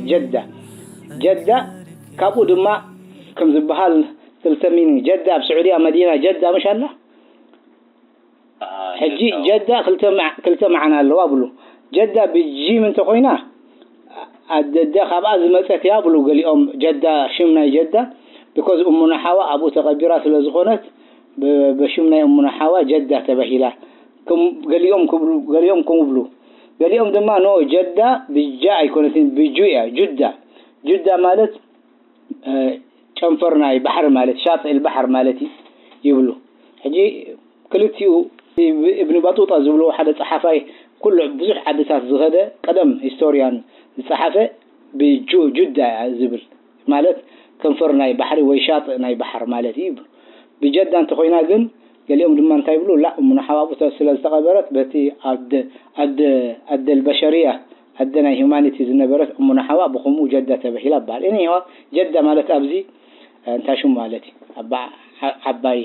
ጀዳ ጀዳ ካብኡ ድማ ከም ዝበሃል ክልተ ሚኒንግ ጀዳ ኣብ ስዑድያ መዲና ጀዳ ምሽ ኣላ። ሕጂ ጀዳ ክልተ መዓ- ክልተ መዓና ኣለዋ ብሉ። ጀዳ ብጂም እንተኮይና ኣደደ ካብኣ ዝመፀት እያ ብሉ ገሊኦም። ጀዳ ሽም ናይ ጀዳ ቢኮዝ እሙና ሓዋ ኣብኡ ተቐቢራ ስለ ዝኾነት ብ- ብሽም ናይ እሙና ሓዋ ጀዳ ተባሂላ። ከም- ገሊኦም ክብሉ ገሊኦም ከምኡ ብሉ። ገሊኦም ድማ ኖ ጀዳ ብጃ ኣይኮነትን ብጁ እያ ጁዳ። ጁዳ ማለት ጨንፈር ናይ ባሕሪ ማለት ሻጥእ ልባሕር ማለት እዩ ይብሉ። ሕጂ ክልቲኡ እብኒ ባጡጣ ዝብልዎ ሓደ ጸሓፋይ ኩሉ ብዙሕ ዓድታት ዝኸደ ቀደም ሂስቶርያን ዝጸሓፈ ብጁ ጁዳ እያ ዝብል ማለት ከንፈር ናይ ባሕሪ ወይ ሻጥእ ናይ ባሕር ማለት እዩ ይብሉ። ብጀዳ እንተኾይና ግን ገሊኦም ድማ እንታይ ይብሉ ላ እሙና ሓዋብኡ ስለ ዝተቐበረት በቲ ኣደ ኣደ ኣደ ልበሸርያ ኣደ ናይ ሂውማኒቲ ዝነበረት እሙና ሓዋ ብኸምኡ ጀዳ ተበሂላ ይበሃል። እኔ ጀዳ ማለት ኣብዚ እንታይ ሽሙ ማለት እዩ? ኣባ ዓባይ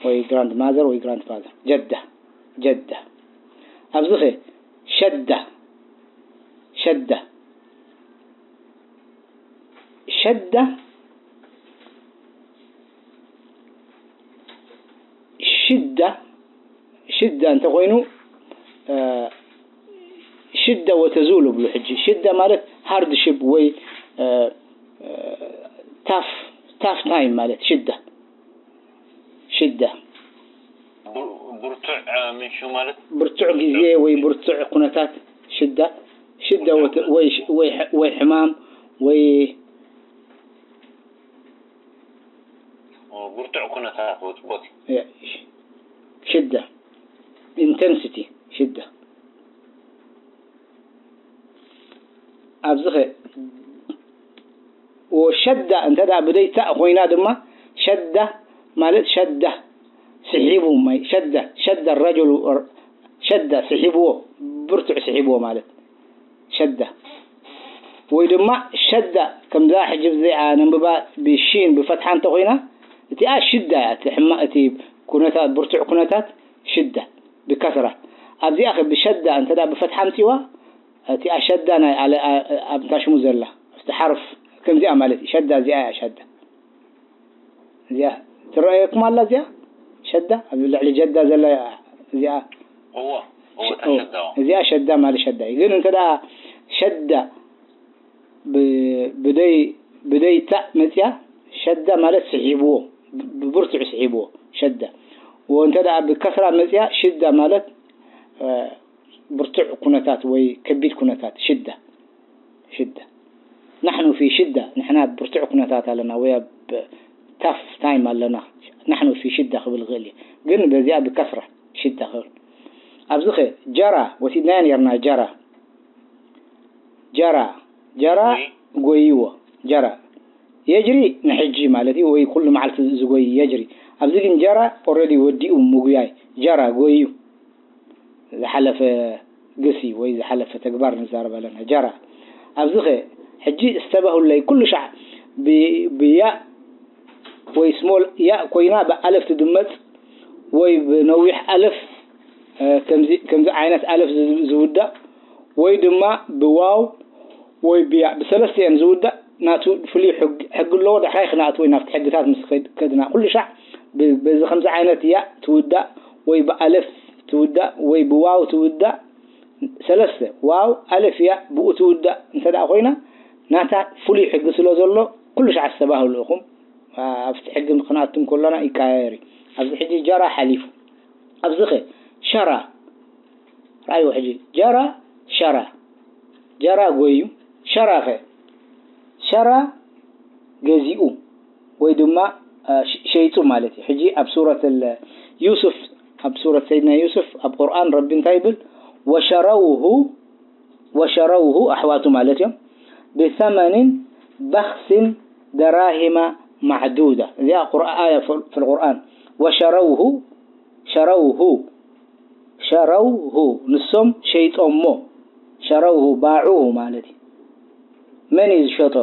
ወይ ግራንድ ማዘር ወይ ግራንድ ፋዘር ጀዳ ጀዳ ኣብዚ ኸ ሸዳ ሸዳ ሸዳ ሽዳ ሽዳ እንተኾይኑ ሽደ ወተዙል ብሉ ሕጂ ሽደ ማለት ሃርድሽፕ ወይ ታፍ ታፍ ታይም ማለት ሽደ ሽደ ብርቱዕ ምንሹ ማለት ብርቱዕ ግዜ ወይ ብርቱዕ ኩነታት ሽደ ሽደ ወይ ሕማም ወይ ብርቱዕ ኩነታት ወፅቦት ሽደ ኢንተንሲቲ ሽደ ኣብዚ ኸ ወሸዳ እንተ ደኣ ብደይታእ ኮይና ድማ ሸዳ ማለት ሸዳ ስሒቡ ማይ ሸዳ ሸዳ ረጀሉ ሸዳ ስሒብዎ ብርቱዕ ስሒብዎ ማለት ሸዳ ወይ ድማ ሸዳ ከምዛ ሕጂ ብዚኣ ነንብባ ብሺን ብፈትሓ እንተ ኮይና እቲኣ ሽዳ እያ እቲ ሕማቕ እቲ ኩነታት ብርቱዕ ኩነታት ሽዳ ብከስራ ኣብዚኣ ብሸዳ እንተ ብፈትሓ ኣምፅዋ እቲኣ ሸዳ ናይ ኣለ ኣብታ ሽሙ ዘላ ኣብቲ ሓርፍ ከምዚኣ ማለት እዩ ሸዳ እዚኣ እያ ሸዳ እዚኣ ትረኣየኩም ኣላ እዚኣ ሸዳ ኣብ ልዕሊ ጀዳ ዘላ እዚኣ እዚኣ ሸዳ ማለት ሸዳ እዩ ግን እንተ ሸዳ ብደይ ብደይታ መፅያ ሸዳ ማለት ስሒብዎ ብብርቱዕ ስሒብዎ ሸዳ ወእንተ ብከስራ መፅያ ሽዳ ማለት ብርቱዕ ኩነታት ወይ ከቢድ ኩነታት ሽዳ ሽዳ ናሕኑ ፊ ሽዳ ንሕና ብርቱዕ ኩነታት ኣለና ወይ ኣብ ታፍ ታይም ኣለና ናሕኑ ፊ ሽዳ ክብል ይኽእል እዩ ግን በዚኣ ብከስራ ሽዳ ክብል ኣብዚ ኸ ጀራ ወሲድናዮ ነርና ጀራ ጀራ ጀራ ጎይዎ ጀራ የጅሪ ንሕጂ ማለት እዩ ወይ ኩሉ መዓልቲ ዝጎይ የጅሪ ኣብዚ ግን ጀራ ኦረዲ ወዲኡ ምጉያይ ጀራ ጎዩ ዝሓለፈ ግሲ ወይ ዝሓለፈ ተግባር ንዛረብ ኣለና ጀራ ኣብዚ ኸ ሕጂ እስተባሁለይ ኩሉ ሻዕ ብያእ ወይ ስሞል ያእ ኮይና ብኣለፍ ትድመፅ ወይ ብነዊሕ ኣለፍ ከምዚ ዓይነት ኣለፍ ዝውዳእ ወይ ድማ ብዋው ወይ ብያእ ብሰለስተ እየን ዝውዳእ ናቱ ፍሉይ ሕጊ ኣለዎ ዳሕራይ ክነኣትዎ ኢና ኣብቲ ሕግታት ምስ ከድና ኩሉ ሻዕ በዚ ከምዚ ዓይነት ያእ ትውዳእ ወይ ብኣለፍ ትውዳእ ወይ ብዋው ትውዳእ ሰለስተ ዋው ኣለፍ ያእ ብኡ ትውዳእ እንተ ኮይና ናታ ፍሉይ ሕጊ ስለ ዘሎ ኩሉ ሻዕ ኣስተባህሉ ኢኹም ኣብቲ ሕጊ ክንኣቱ እንከሎና ይቀያየር እዩ ኣብዚ ሕጂ ጀራ ሓሊፉ ኣብዚ ኸ ሸራ ራእይዎ ሕጂ ጀራ ሸራ ጀራ ጎዩ ሸራ ኸ ሸራ ገዚኡ ወይ ድማ ሸይጡ ማለት እዩ ሕጂ ኣብ ሱረት ዩሱፍ ኣብ ሱረት ሰይድና ዩሱፍ ኣብ ቁርኣን ረቢ እንታይ ይብል ወሸረውሁ ወሸረውሁ ኣሕዋቱ ማለት እዮም ብሰመኒን በኽሲን ደራሂማ ማዕዱዳ እዚኣ ቁርኣያ ፍልቁርኣን ወሸረውሁ ሸረውሁ ሸረውሁ ንሶም ሸይጦሞ ሸረውሁ ባዑሁ ማለት እዩ መን እዩ ዝሸጦ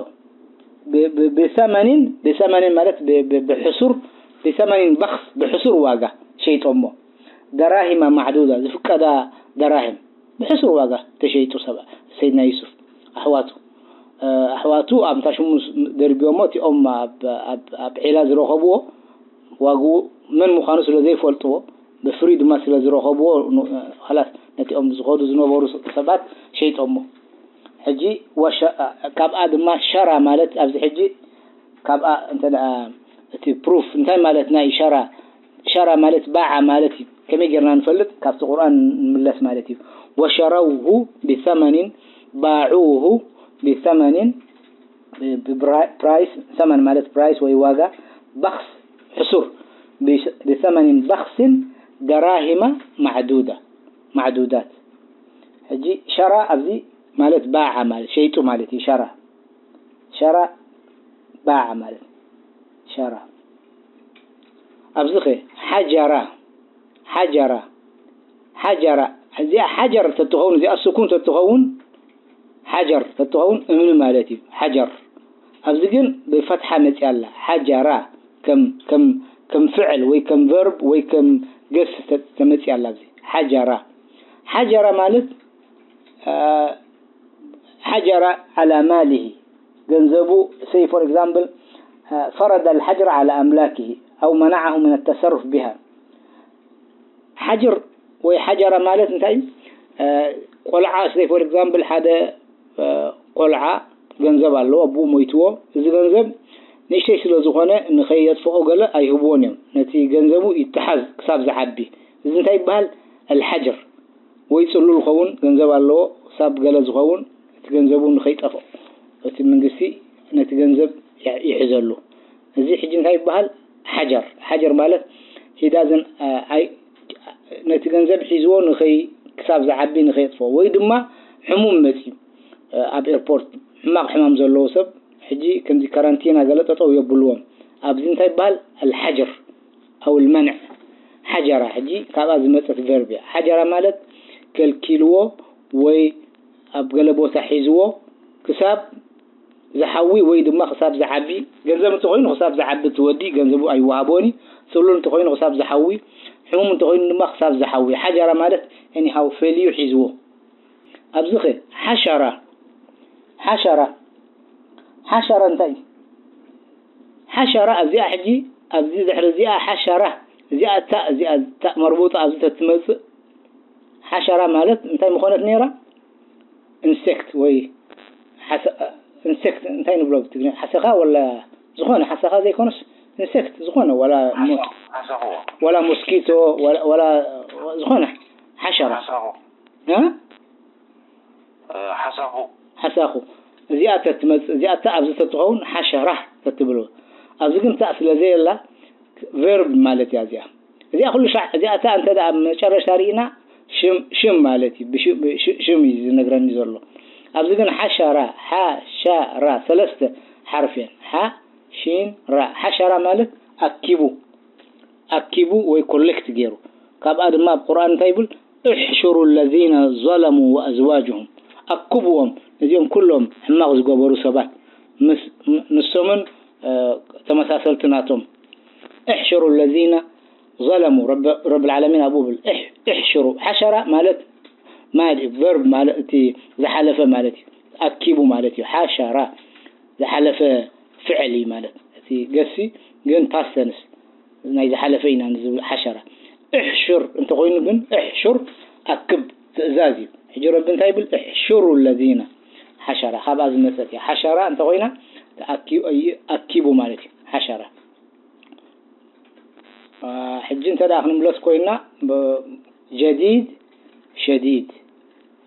ብሰመኒን ብሰመኒን ማለት ብሕሱር ብሰመኒን በኽስ ብሕሱር ዋጋ ሸይጦሞ ደራሂማ ማዕዱዳ ዝፍቀዳ ደራሂም ብሕሱር ዋጋ ተሸይጡ ሰብ ሰይድና ዩሱፍ ኣሕዋቱ ኣሕዋቱ ኣብ ምሳሽሙ ደርብዮሞ እቲኦም ኣብ ዒላ ዝረኸብዎ ዋግኡ መን ምዃኑ ስለ ዘይፈልጥዎ ብፍሪ ድማ ስለ ዝረኸብዎ ላስ ነቲኦም ዝኸዱ ዝነበሩ ሰባት ሸይጦሞ። ሕጂ ካብኣ ድማ ሸራ ማለት ኣብዚ ሕጂ ካብኣ እንተ እቲ ፕሩፍ እንታይ ማለት ናይ ሸራ ሸራ ማለት ባዓ ማለት እዩ። ከመይ ጌርና ንፈልጥ? ካብቲ ቁርኣን ንምለስ ማለት እዩ። ወሸረውሁ ቢሰመኒን ባዑሁ ቢሰመኒን ፕራይስ ሰመን ማለት ፕራይስ ወይ ዋጋ በክስ ሕሱር ቢሰመኒን በክሲን ደራሂማ ማዕዱዳ ማዕዱዳት። ሕጂ ሸራ ኣብዚ ማለት ባዓ ማለት ሸይጡ ማለት እዩ። ሸራ ሸራ ባዓ ማለት ሸራ ኣብዚ ኸ ሓጀራ ሓጀራ ሓጀራ እዚኣ ሓጀር ተትኸውን እዚኣ ስኩን ተትኸውን ሓጀር ተትኸውን እምኒ ማለት እዩ። ሓጀር ኣብዚ ግን ብፈትሓ መፅያ ኣላ። ሓጀራ ከም ከም ከም ፍዕል ወይ ከም ቨርብ ወይ ከም ገስ ተመፅያ ኣላ። ኣብዚ ሓጀራ ሓጀራ ማለት ሓጀራ ዓላ ማሊሂ ገንዘቡ say for example فرض الحجر على أملاكه أو منعه من التصرف بها ሓጅር ወይ ሓጀራ ማለት እንታይ እዩ? ቆልዓ say for example ሓደ ቆልዓ ገንዘብ ኣለዎ ኣቦኡ ሞይትዎ እዚ ገንዘብ ንእሽተይ ስለ ዝኾነ ንኸየጥፍኦ ገለ ኣይህብዎን እዮም። ነቲ ገንዘቡ ይተሓዝ ክሳብ ዝዓቢ እዚ እንታይ ይበሃል? ኣልሓጅር ወይ ፅሉል ኸውን ገንዘብ ኣለዎ ክሳብ ገለ ዝኸውን እቲ ገንዘቡ ንኸይጠፍኦ እቲ መንግስቲ ነቲ ገንዘብ ይሕዘሉ። እዚ ሕጂ እንታይ ይበሃል? ሓጀር ሓጀር ማለት ሂዳዝን ነቲ ገንዘብ ሒዝዎ ንኸይ ክሳብ ዝዓቢ ንኸየጥፍኦ ወይ ድማ ሕሙም መፅዩ ኣብ ኤርፖርት ሕማቕ ሕማም ዘለዎ ሰብ ሕጂ ከምዚ ካራንቲና ገለ ጠጠው የብልዎም። ኣብዚ እንታይ ይበሃል? ኣልሓጅር ኣው ልመንዕ ሓጀራ ሕጂ ካብኣ ዝመፀት ቨርብ እያ። ሓጀራ ማለት ከልኪልዎ ወይ ኣብ ገለ ቦታ ሒዝዎ ክሳብ ዝሓዊ ወይ ድማ ክሳብ ዝዓቢ ገንዘብ እንተኮይኑ ክሳብ ዝዓቢ እቲ ወዲ ገንዘቡ ኣይወሃቦን እዩ። ፅሉል እንተኮይኑ ክሳብ ዝሓዊ ሕሙም እንተኮይኑ ድማ ክሳብ ዝሓዊ ሓጀራ ማለት anyhow ፈልዩ ሒዝዎ። ኣብዚ ኸ ሓሸራ ሓሸራ ሓሸራ እንታይ እዩ? ሓሸራ ኣብዚኣ ሕጂ ኣብዚ ድሕሪ እዚኣ ሓሸራ እዚኣ እታ እዚኣ እታ መርቡጣ ኣብዚ ተትመፅእ ሓሸራ ማለት እንታይ ምኾነት ነይራ? ኢንሴክት ወይ ኢንሴክት እንታይ ንብሎ ብትግርኛ ሓሰኻ ወላ ዝኾነ ሓሰኻ ዘይኮነስ ኢንሴክት ዝኾነ ወላ ወላ ሞስኪቶ ወላ ዝኾነ ሓሸራ ሓሳኹ እ ሓሳኹ ሓሳኹ እዚኣ ተትመጽእ እዚኣ እታ ኣብዚ ተትኸውን ሓሸራ ተትብሎ ኣብዚ ግን ታእ ስለ ዘየላ ቨርብ ማለት እያ እዚኣ እዚኣ ኩሉ ሻዕ እዚኣ እታ እንተ ደኣ መጨረሻ ርኢና ሽም ሽም ማለት እዩ ብሽም እዩ ዝነግረኒ ዘሎ ኣብዚ ግን ሓሻራ ሓሻራ ሰለስተ ሓርፍ እየን ሓ ሺን ራ ሓሻራ ማለት ኣኪቡ ኣኪቡ ወይ ኮሌክት ገይሩ ካብኣ ድማ ኣብ ቁርኣን እንታይ ይብል احشروا الذين ظلموا وأزواجهم ኣክብዎም ነዚኦም ኩሎም ሕማቕ ዝገበሩ ሰባት ንሶምን ተመሳሰልቲ ናቶም احشروا الذين ظلموا ረብ العالمين ኣብኡ ብል احشروا ሓሸራ ማለት ማድ ቨርብ ማለት እቲ ዝሓለፈ ማለት እዩ ኣኪቡ ማለት እዩ ሓሸራ ዝሓለፈ ፍዕል እዩ ማለት እቲ ገሲ ግን ፓስት ተንስ ናይ ዝሓለፈ ኢና ንዝብል ሓሸራ እሕሹር እንተኮይኑ ግን እሕሹር ኣክብ ትእዛዝ እዩ ሕጂ ረቢ እንታይ ይብል እሕሹሩ ለዚነ ሓሸራ ካብኣ ዝመፀት እያ ሓሸራ እንተኮይና ኣኪቡ ማለት እዩ ሓሸራ ሕጂ እንተ ደኣ ክንምለስ ኮይና ጀዲድ ሸዲድ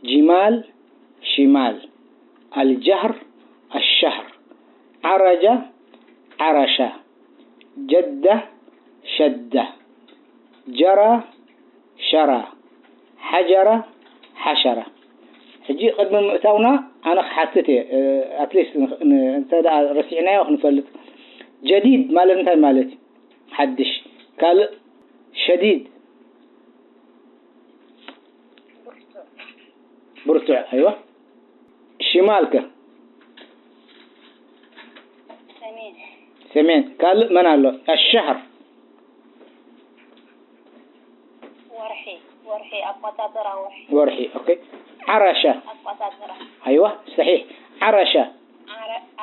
ጅማል ሽማል ኣልጃህር ኣሻህር ዓረጃ ዓረሻ ጀዳ ሸዳ ጀራ ሸራ ሓጀራ ሓሸራ ሕጂ ቅድሚ ምእታውና ኣነ ክሓትት እየ ኣትሊስት እንተ ረሲዕናዮ ክንፈልጥ ጀዲድ ማለት እንታይ ማለት እዩ ሓድሽ ካልእ ሸዲድ ብርቱዕ ኣይዋ ሽማልከ ሰሜን ካልእ መን ኣሎ ኣሻህር ወርሒ ወርሒ ኣቆጻጽራ ወርሒ ወርሒ ኦኬ ዓራሻ ኣቆጻጽራ ኣይዋ ሰሒሕ ዓራሻ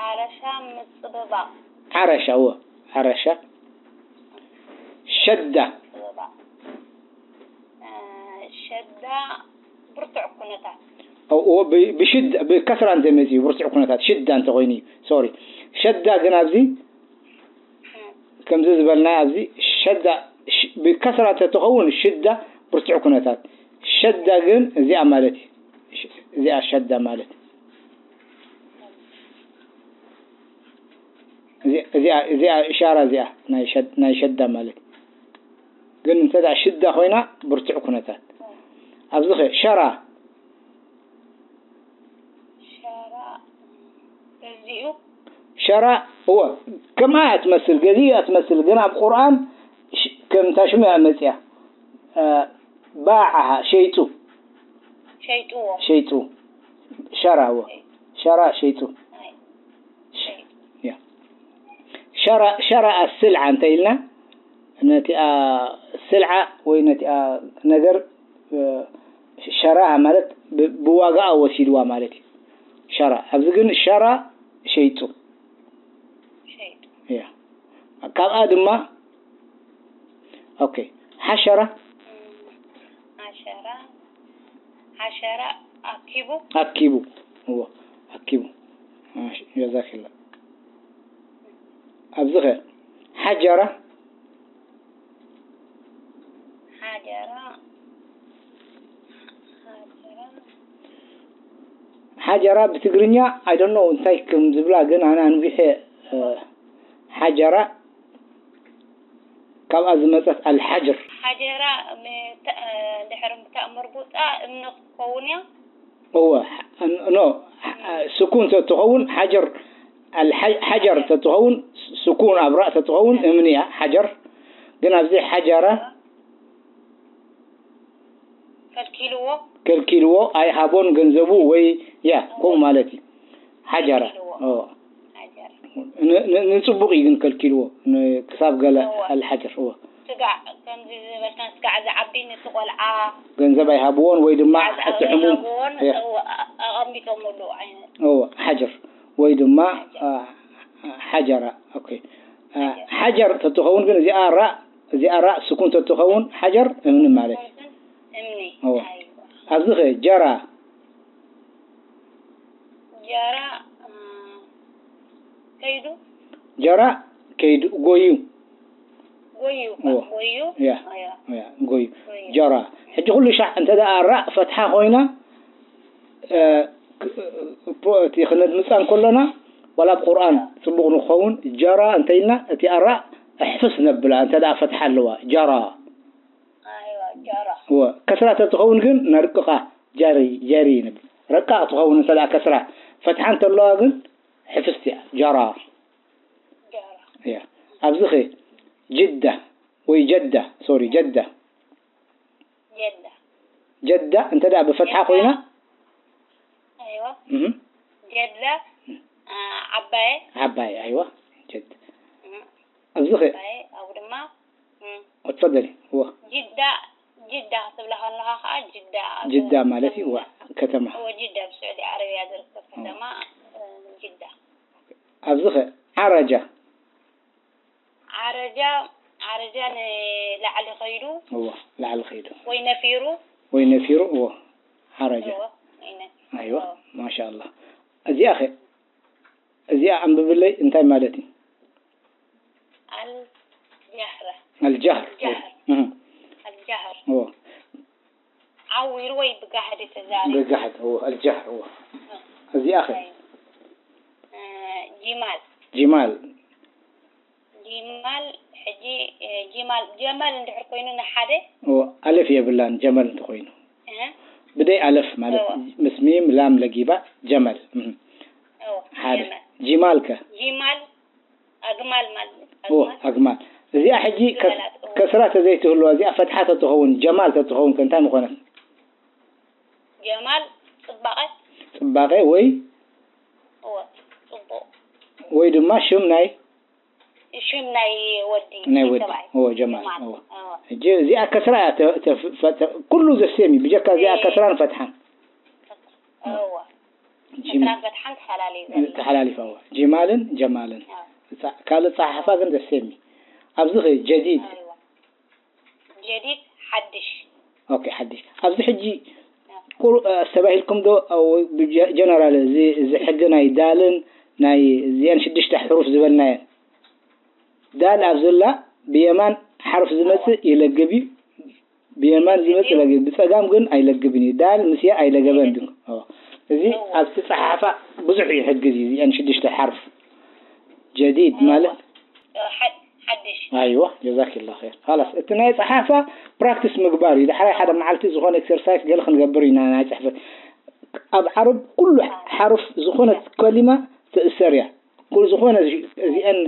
ሓረሻ ምጽብባቕ። ዓረሻ፣ እወ፣ ዓረሻ። ሸዳ። ምጽብባቕ። እ፣ ሸዳ ብርቱዕ ኩነታት። እዎ፣ ብ-፣ ብሽድ-፣ ብከስራ እንተመጺኡ ብርቱዕ ኩነታት፣ ሽዳ እንተኾይኑ እዩ። ሶሪ። ሸዳ ግን ኣብዚ፣ ከምዚ ዝበልና ኣብዚ፣ ሸዳ፣ ሽ-፣ ብከስራ እንተትኸውን ሽዳ ብርቱዕ ኩነታት። ሸዳ ግን እዚኣ ማለት እዩ። ሽ-፣ እዚኣ ሸዳ ማለት። እዚ-፣ እዚኣ፣ እዚኣ እሻራ እዚኣ ናይ ሸድ-፣ ናይ ሸዳ ማለት። ግን እንተ ደኣ ሽዳ ኮይና ብርቱዕ ኩነታት። ኣብዚ ኸ ሸራ። ሸራ ገዚኡ። ሸራ፣ እወ፣ ከምኣ እያ ትመስል፣ ገዚኡ እያ ትመስል። ግን ኣብ ቁርኣን ሽ-፣ ከምታ ሽሙ እያ መጽያ። እ፣ ባዓሃ፣ ሸይጡ። ሸይጥዎ። ሸይጡ። ሸራ፣ እወ። ሸራ፣ ሸይጡ። ኣይ፣ ሸይጡ። ያ። ሸራ፣ ሸራ ኣስልዓ እንተ ኢልና፣ ነቲኣ ስልዓ ወይ ነቲኣ ነገር፣ እ፣ ሸራኣ ማለት ብ-፣ ብዋጋኣ ወሲድዋ ማለት እዩ። ሸራ። ኣብዚ ግን ሸራ ሸይጡ። ሸይጡ። ያ። ካብኣ ድማ፣ ኦኬ፣ ሓሸራ። እም፣ ሓሸራ፣ ሓሸራ ኣኪቡ። ኣኪቡ። እዎ፣ ኣኪቡ። ማሽ-፣ ጀዛኪላ። ኣብዚ ኸ ሓጀራ። ሓጀራ፣ ሓጀራ። ሓጀራ ብትግርኛ፣ I don't know እንታይ ከም ዝብላ፣ ግን ኣነ ኣንቢሐ፣ እ፣ ሓጀራ ካብኣ ዝመጸት ኣልሓጅር። ሓጀራ ምተ-፣ ድሕሪ ምታእ መርቡጣ እምኒ ክትከውን እያ። እወ፣ ኖ፣ ስኩን ተትኸውን ሓጀር፣ ኣልሓ-፣ ሓጀር ተትኸውን፣ ስኩን ኣብ ራእ ተትኸውን እምኒ እያ ሓጀር። ግን ኣብዚ ሓጀራ ከልኪልዎ። ከልኪልዎ፣ ኣይሃቦን ገንዘቡ ወይ፣ ያ፣ ከምኡ ማለት እዩ። ሓጀራ። ከልኪልዎ። እወ። ሓጀራ። ን-፣ ን-፣ ንጽቡቕ እዩ ግን ከልኪልዎ፣ ን-፣ ክሳብ ገለ እወ። ኣልሓጀር። እወ። ስጋዕ፣ ከምዚ ዝበልካ ስጋዕ ዝዓቢ ነቲ ቆልዓ። ገንዘብ ኣይሃብዎን ወይ ድማ ስጋዕ እቲ ዝዓቢ ሕሙም። ኣይሃብዎን፣ ያ። እወ፣ ኣ-፣ ኣቐሚጦምሉ ዓይነት። እወ፣ ሓጀር። ወይ ድማ፣ ሓጀር። አ፣ ሓጀራ። ኦኬ። አ፣ ሓጀር። ሓጀር ተትኸውን ግን እዚኣ ራእ፣ እዚኣ ራእ ስኩን ተትኸውን ሓጀር እምኒ ማለት እዩ። እምኒ። እወ። ኣይዋ። ኣብዚ ኸ ጀራ። ጀራ፣ እ፣ ከይዱ። ጀራ ከይዱ፣ ጎዩ። ጎዩ፣ እወ። ጎዩ። ያ። ኣያ። ያ፣ ጎዩ። ጎዩ። ጀራ። ሕጂ ኩሉ ሻዕ እንተ ደኣ ራእ ፈትሓ ኮይና፣ እ፣ ክ-፣ እ፣ ፖ-፣ እቲ ክነድምጻ እንከሎና፣ ዋላ ኣብ ቁርኣን ጽቡቕ ንክኸውን፣ ጀራ እንተ ኢልና፣ እቲ ኣራእ ኣሕፍስ ነብላ፣ እንተ ደኣ ፈትሓ ኣለዋ። ጀራ። ኣይዋ፣ ጀራ። እወ። ከስራ ተትኸውን ግን ነርቅቓ። ጀሪ፣ ጀሪ ንብል። ረቃቕ ትኸውን እንተ ደኣ ከስራ። ፈትሓ እንተለዋ ግን ሕፍስቲ እያ። ጀራ። ጀራ። እያ። ኣብዚ ኸ ጅዳ ወይ ጀዳ፣ ሶሪ፣ ጀዳ። ጀዳ። ጀዳ እንተ ደኣ ብፈትሓ ኮይና፣ ኣይዋ። እህ፣ ጀዳ፣ አ፣ ዓባየ። ዓባይ፣ ኣይዋ፣ ጀዳ። እም፣ ኣብዚ ኸ ዓባየ፣ ኣብኡ ድማ፣ እም፣ اتفضلي። እወ። ጅዳ፣ ጅዳ ክትብላ ከለኻ ከዓ ጅዳ። ጅዳ ማለት እዩ፣ እወ፣ ከተማ። እወ፣ ጅዳ ብስዑዲ ዓረብያ ዝርከብ ከተማ፣ እ፣ ጅዳ። ኣብዚ ኸ ዓረጃ። ዓረጃ፣ ዓረጃ ንላዕሊ ኸይዱ። እወ፣ ላዕሊ ኸይዱ። ወይ ነፊሩ። ወይ ነፊሩ፣ እወ። ዓረጃ። እወ፣ ወይ ነፊሩ። ኣይዋ፣ እወ። ማሻኣላህ። እዚኣ ኸ፣ እዚኣ ኣንብብለይ እንታይ ማለት እዩ? ኣልጃህረ። ኣልጃህር። ኣልጃህር። እህ። ኣልጃህር። እወ። ዓዊሩ ወይ ብጋህዲ ተዛሪቡ። ብጋህዲ፣ እወ፣ ኣልጃህር፣ እወ። እዚኣ ኸ? እ፣ ጂማል። ጂማል። ጂማል፣ ሕጂ፣ እ፣ ጂማል፣ ጀመል እንድሕር ኮይኑ ንሓደ? እወ፣ ኣለፍ የብላን ጀመል እንተኾይኑ። እህ። ብደይ ኣለፍ ማለት እወ። ምስ ሚም ላም ለጊባ ጀመል። እህ። እወ፣ ሓደ። ጀመል። ጂማል ከ? ጂማል፣ ኣግማል ማለት። እወ፣ ኣግማል። ኣግማል። እዚኣ ሕጂ ከስ-፣ ግመላት፣ እወ። ከስራ ተዘይትህልዋ፣ እዚኣ ፈትሓ ተትኸውን፣ ጀማል ተትኸውን ከ እንታይ ምኾነት? ጀማል፣ ጽባቐ። ጽባቐ ወይ? እወ፣ ጽቡቕ። ወይ ድማ ሽም ናይ? ሽም ናይ ወዲ፣ ናይ ናይ ወዲ። ሰብኣይ። እወ፣ ጀማል። ጀማል። እወ። እወ። ሕጂ እዚኣ ከስራ እያ ተ-፣ ተ-፣ ፈ-፣ ተ-፣ ኩሉ ዘሴም እዩ። ብጀካ እዚኣ እይ። ከስራን ፈትሓን። እወ። ጂማ- ምትናግበት ሓንቲ ሓላል እዩ ዘሎ። ተሓላሊፋዎ ጂማልን ጀማልን። ኣዎ። እታ- ካልእ ጸሓሕፋ ግን ደስ የሚ ኣብዚ ኸ ጀዲድ ኣይዋ። ጀዲድ ሓድሽ። ኦኬ ሓድሽ ኣብዚ ሕጂ ቁር ኣስተባሂልኩም ዶ ጀነራል እዚ እዚ ሕጊ ናይ ዳልን ናይ እዚአን ሽዱሽተ ሕሩፍ ዝበልናየን ዳል ኣብ ዘላ ብየማን ሓርፍ ዝመጽእ ይለግብ እዩ ብየማን ዝመጽእ ይለግብ ብጸጋም ግን ኣይለግብን እዩ ዳል ምስያ ኣይለገበን ድንኩ እዚ ኣብቲ ጸሓሓፋ ብዙሕ እዩ ሕጊ እዚ እዚአን ሽዱሽተ ሓርፍ ጀዲድ ማለት ሓድ- ሓድሽ። ኣይዋ ጀዛኪላ ኸይር ላስ እቲ ናይ ጸሓሓፋ ፕራክቲስ ምግባር እዩ ዳሕራይ ሓደ መዓልቲ ዝኾነ ኤክሰርሳይስ ገለ ክንገብር ኢና ናይ ጽሕፈት ኣብ ዓረብ ኩሉ ሓርፍ ዝኾነት ከሊማ ትእሰር እያ ኩሉ ዝኾነ እዚአን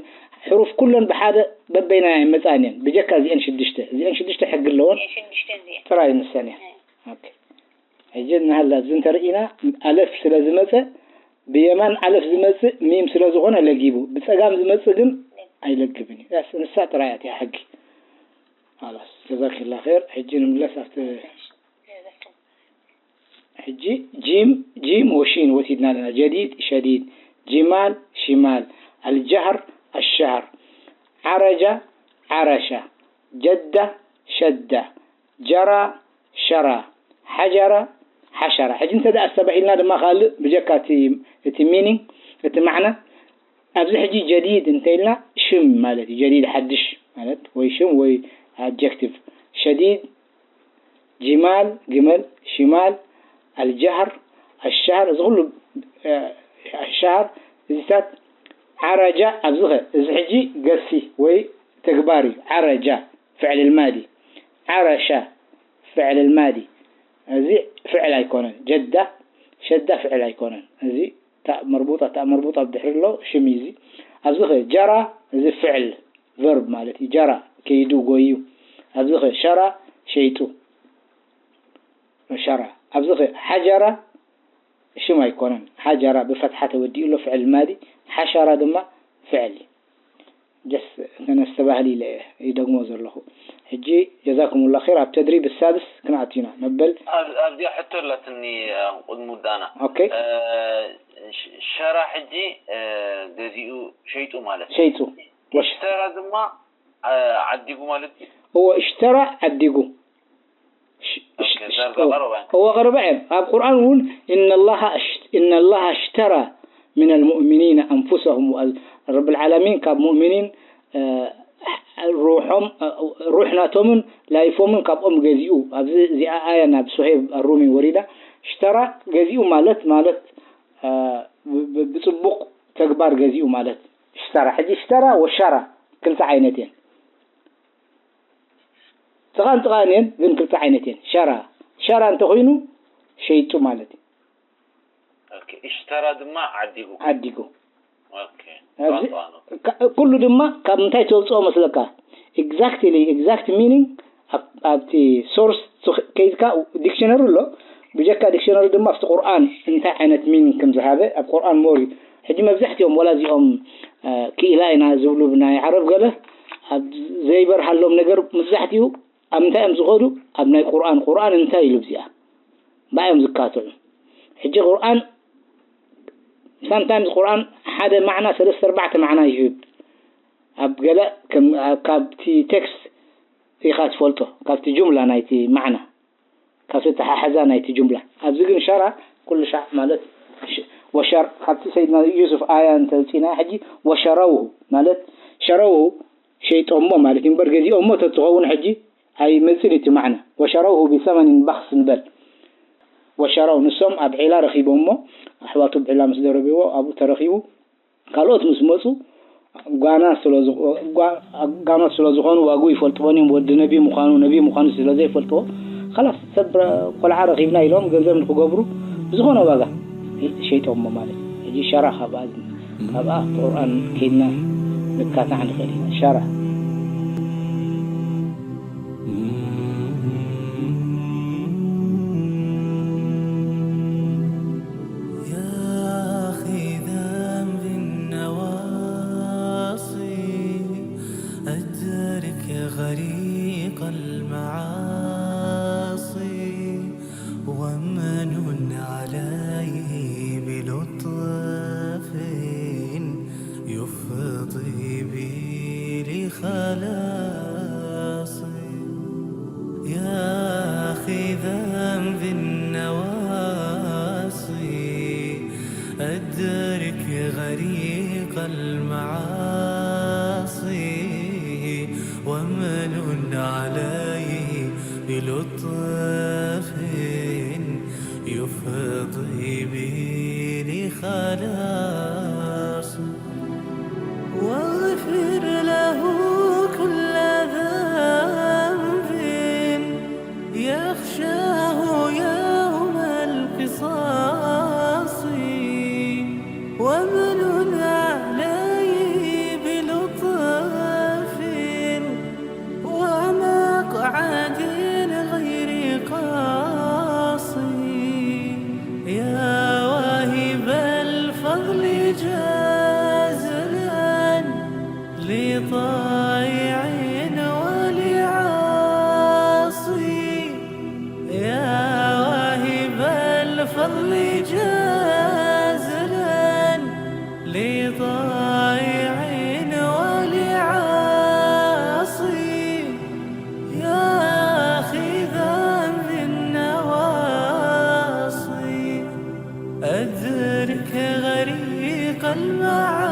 ሕሩፍ ኩለን ብሓደ በበይና ኣይመጻን እየን ብጀካ እዚአን ሽዱሽተ እዚአን ሽዱሽተ ሕጊ ኣለወን ሽዱሽተ እዚአ ጥራይ ንሰን እየን ኦኬ ሕጂ እናሃላ ኣብዚ እንተርኢና ኣለፍ ስለ ዝመፀ ብየማን ኣለፍ ዝመፅእ ሚም ስለ ዝኾነ ለጊቡ ብፀጋም ዝመፅእ ግን ኣይለግብን እዩ ያስ ንሳ ጥራይ እያ እቲያ ሕጊ ላስ ጀዛኪላ ኸይር ሕጂ ንምለስ ኣብቲ ሕጂ ጂም ጂም ወሺን ወሲድና ኣለና ጀዲድ ሸዲድ ጂማል ሽማል ኣልጃህር ኣሻህር ዓረጃ ዓረሻ ጀዳ ሸዳ ጀራ ሸራ ሓጀራ ሓሸራ ሕጂ እንተ ደኣ ኣስተባሂልና ድማ ካልእ ብጀካ እቲ እቲ ሚኒንግ እቲ ማዕና ኣብዚ ሕጂ ጀዲድ እንተ ኢልና ሽም ማለት እዩ ጀዲድ ሓድሽ ማለት ወይ ሽም ወይ ኣድጀክቲቭ ሸዲድ ጂማል ግመል ሽማል ኣልጃህር ኣሻህር እዚ ኩሉ ኣሻህር እዚታት ዓረጃ ኣብዚ ኸ እዚ ሕጂ ገሲ ወይ ተግባር እዩ ዓረጃ ፍዕል ልማዲ ዓረሻ ፍዕል ልማዲ እዚ ፍዕል ኣይኮነን ጀዳ ሸዳ ፍዕል ኣይኮነን እዚ ታእ መርቡጣ ታእ መርቡጣ ብድሕሪ ኣሎ ሽም እዩ እዚ ኣብዚ ኸ ጀራ እዚ ፍዕል ቨርብ ማለት እዩ ጀራ ከይዱ ጎዩ ኣብዚ ኸ ሸራ ሸይጡ ሸራ ኣብዚ ኸ ሓጀራ ሽም ኣይኮነን ሓጀራ ብፈትሓ ተወዲኡ ኣሎ ፍዕል ማዲ ሓሸራ ድማ ፍዕል እዩ ጀስ እተን ኣስተባህል ኢለ እየ ይደግሞ ዘለኹ ሕጂ ጀዛኩምላ ኸይር ኣብ ተድሪብ ሳድስ ክንኣቱ ኢና መበል ኣብዚኣ ሕቶ ኣላትኒ ቅድሚ ውዳና ኦኬ ሸራ ሕጂ ገዚኡ ሸይጡ ማለት እዩ ሸይጡ እሽተራ ድማ ዓዲጉ ማለት እዩ እወ እሽተራ ዓዲጉ ኦኬ፣ ዳርጋ ቀረባ። እወ ቀረባ እዮም ኣብ ቁርኣን እውን إن الله اشترى من المؤمنين أنفسهم رب العالمين ካብ ሙእሚኒን ሩሖም ሩሕ ናቶምን ላይፎምን ካብኦም ገዚኡ ኣብዚ እዚኣ ኣያ ናብ ሱሄብ ኣሩሚ ወሪዳ ሽተራ ገዚኡ ማለት ማለት ብፅቡቅ ተግባር ገዚኡ ማለት ሽተራ ሕጂ ሽተራ ወሸራ ክልተ ዓይነት እየን ጥቓን ጥቓን እየን ግን ክልተ ዓይነት እየን ሸራ ሸራ እንተኮይኑ ሸይጡ ማለት እዩ ኦኬ እሽተራ ድማ ዓዲጉ ዓዲጉ ኦኬ ኣብዚ ቋንቋ ነው ካ- ኩሉ ድማ ካብ ምንታይ ተውፅኦ መስለካ exactly exact meaning ኣብቲ ሶርስ ከይድካ ዲክሽነሪ ኣሎ ብጀካ ዲክሽነሪ ድማ ኣብቲ ቁርኣን እንታይ ዓይነት ሚኒንግ ከም ዝሃበ ኣብ ቁርኣን ሞር እዩ ሕጂ መብዛሕትኦም ወላ እዚኦም ክኢላ ኢና ዝብሉ ናይ ዓረብ ገለ ኣብ ዘይበርሃሎም ነገር መብዛሕትኡ ኣብ ምንታይ እዮም ዝኸዱ ኣብ ናይ ቁርኣን ቁርኣን እንታይ ኢሉ እዚኣ ብኣዮም ዝካትዑ ሕጂ ቁርኣን ሳምታይምስ ቁርኣን ሓደ ማዕና ሰለስተ ኣርባዕተ ማዕና ይህብ ኣብ ገለ ካብቲ ቴክስት ኢኻ ትፈልጦ ካብቲ ጁምላ ናይቲ ማዕና ካብቲ ተሓሕዛ ናይቲ ጁምላ ኣብዚ ግን ሸራ ኩሉ ሻዕ ማለት ወሸር ካብቲ ሰይድና ዩሱፍ ኣያ እንተውፂና ሕጂ ወሸረውሁ ማለት ሸረውሁ ሸይጦሞ ማለት እዩ እምበር ገዚኦሞ ተትኸውን ሕጂ ኣይመፅን እቲ ማዕና ወሸረውሁ ቢሰመኒን በኽስ ንበል ወሸረው ንሶም ኣብ ዒላ ረኺቦሞ ኣሕዋቱ ብዒላ ምስ ደረብዎ ኣብኡ ተረኺቡ ካልኦት ምስ መፁ ጓና ጋኖት ስለ ዝኾኑ ዋግኡ ይፈልጥዎን እዮም ወዲ ነቢ ምዃኑ ነቢ ምዃኑ ስለ ዘይፈልጥዎ ኸላስ ሰብ ቆልዓ ረኺብና ኢሎም ገንዘብ ንክገብሩ ብዝኾነ ዋጋ ሸይጦሞ ማለት እዩ ሕጂ ሸራ ካብኣ ካብኣ ቁርኣን ከይድና ንካታዕ ንኽእል ኢና ሸራ يا أخي ذنب النواصي أدرك غريق المعاصي ومن عليه بلطف طريق المعاصي، ومن عليه بلطف يفضي بي لخلاص. واغفر له كل ذنب يخشاه يوم القصاص، ومن عليه بلطف ومقعد غير قاص. يا واهب الفضل جازلا لطائع ولعاصي، يا واهب الفضل جازلا لطائع ولعاصي، يا أخي ذا بالنواصي، أدرك غريق المعاصي،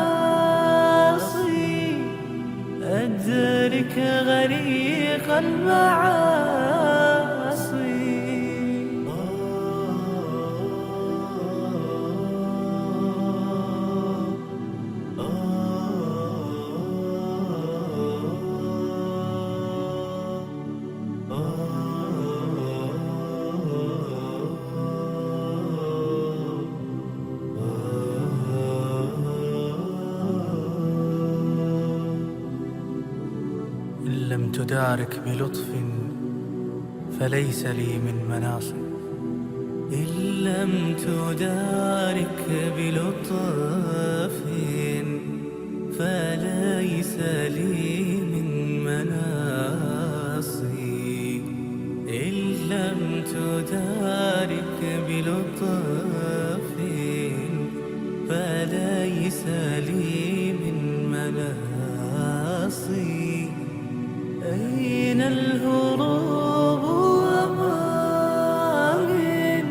أدرك غريق المعاصي. إن لم تدارك بلطف فليس لي من مناص. إن لم تدارك بلطف فليس لي من مناص. إن لم تدارك بلطف فليس لي من مناص. أين الهروب وما من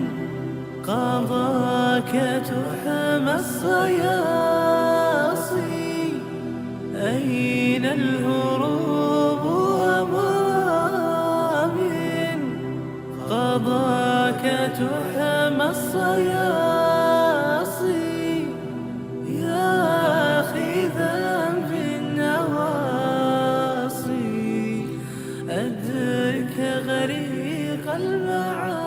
قضاك تحمى الصياصي؟ أين الهروب وما من قضاك تحمى الصياصي؟ يا أخي ذنب النواصي، أدرك غريق المعاصي.